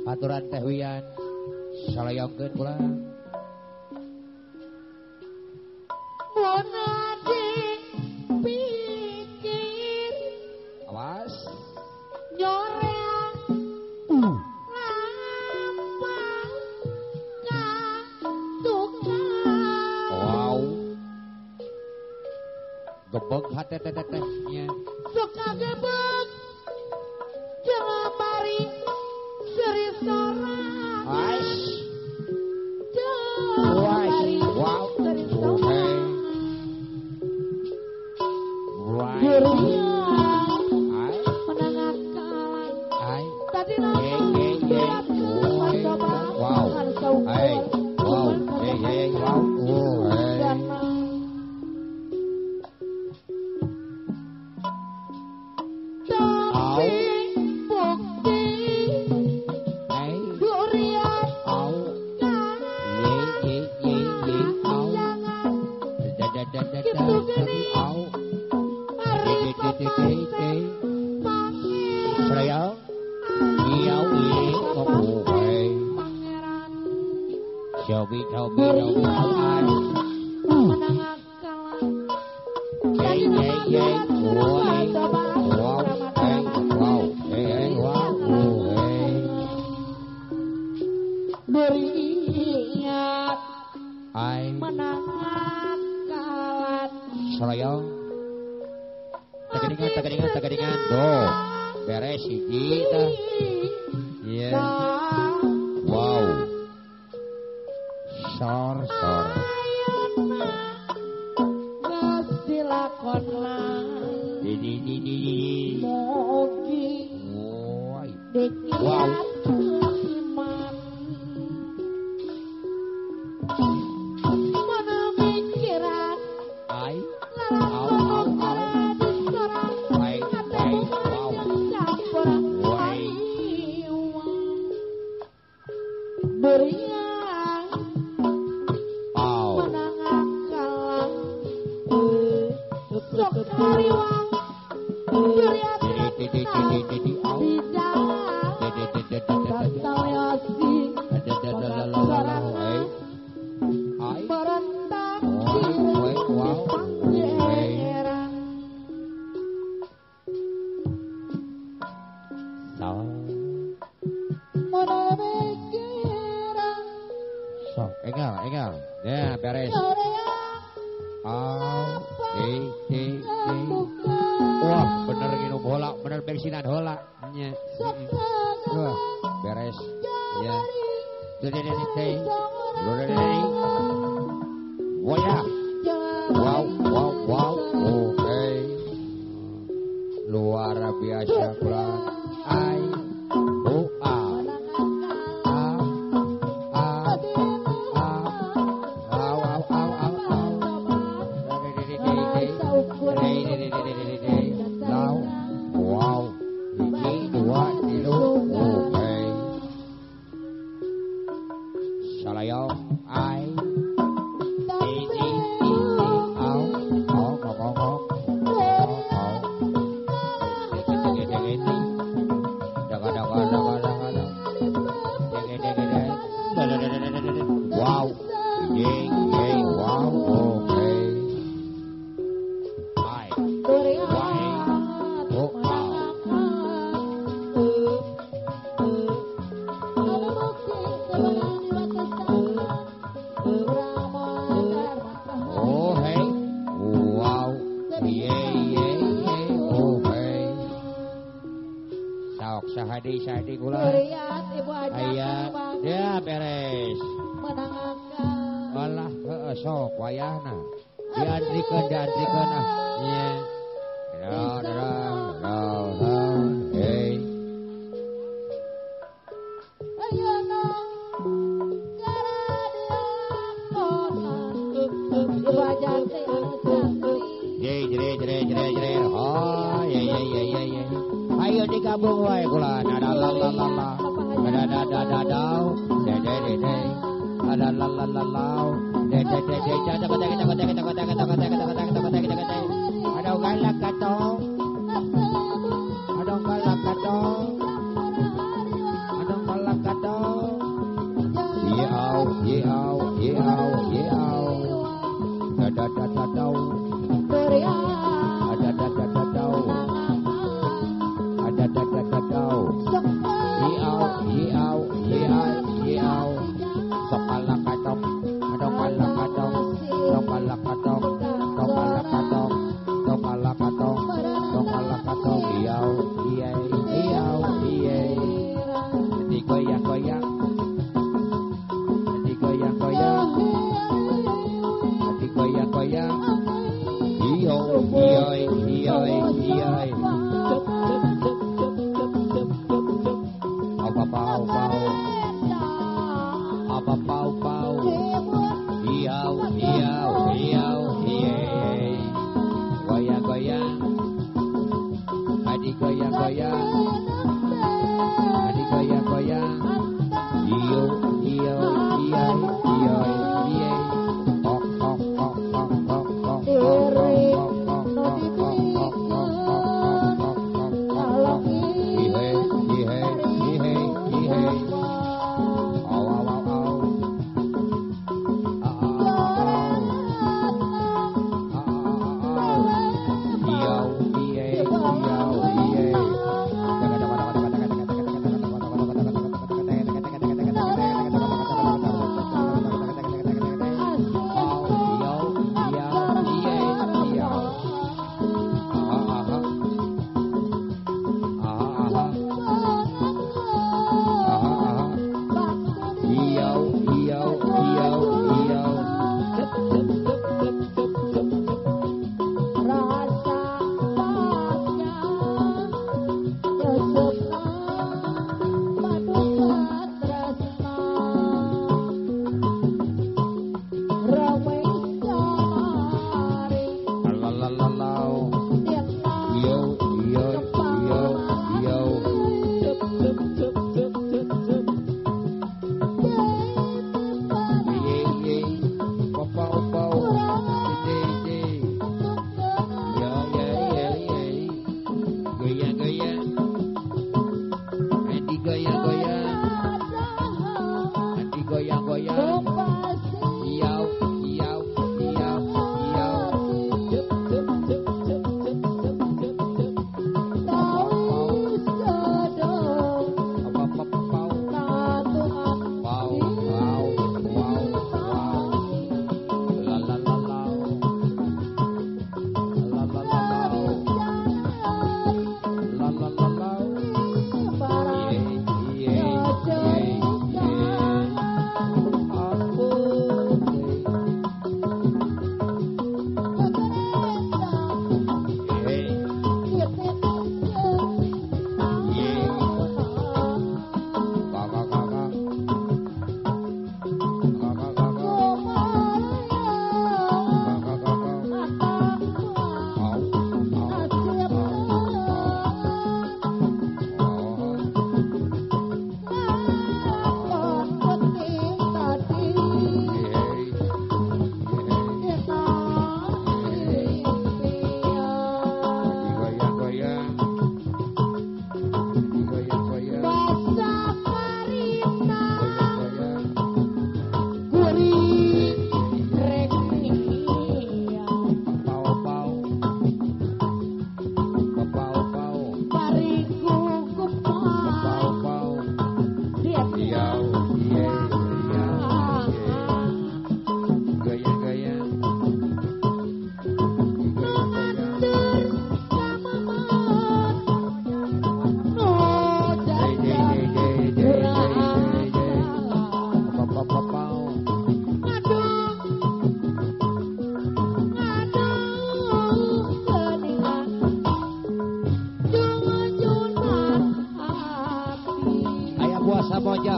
Aturan Teh Wian salayongkeun kula. Mun dipikir awas nyoreang lampang ka tukang. Wow. Gebeg hate teh teh nya. Suka gebeg jeung bari seri sorang. Ais. Wow. Oke. pau pau. Apa pau pau. Iau iau iau iye. Goyang goyang. Adi goyang goyang. Adi goyang goyang. Iyo iyo iya iyo iye. Ok ok ok ok ok ok ok ok ok ok ok. Ihe ihe ihe ihe. Au au au au. Au au. Iyo iye iyo iye.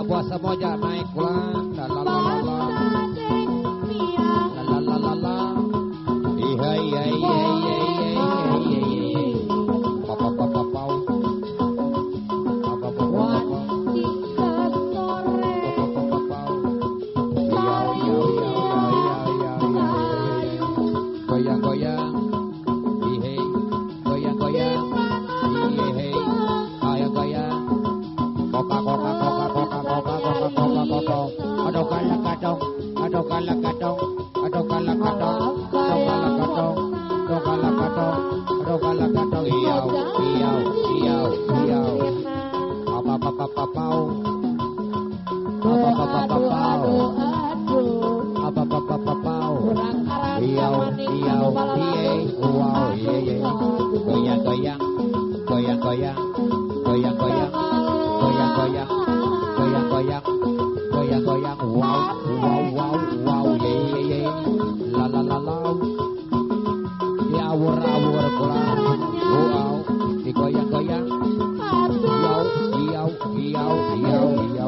Buasa moja naik pulang, la la la la la la la la, iya iya iya iya iya iya, pa pa pa pa pa, pa pa pa pa pa, pa pa pa, iya iya iya iya iya, goyang goyang, ihe, goyang goyang, ihe, goyang goyang, koka koka koka koka. Aduh kalak kadong, aduh kalak kadong, aduh kalak kadong, aduh kalak kadong, aduh kalak kadong, aduh kalak kadong, iau, iau, iau, iau, apa apa apa pau, apa apa apa pau, apa apa apa pau, iau, iau, iye, wow, iye, iye, goyang goyang, goyang goyang, goyang goyang, goyang goyang, goyang goyang. Goyang goyang, wow wow wow wow, ye ye ye, la la la la, di awur awur kurang, wow, di goyang goyang, iau iau iau iau iau.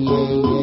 Yeah.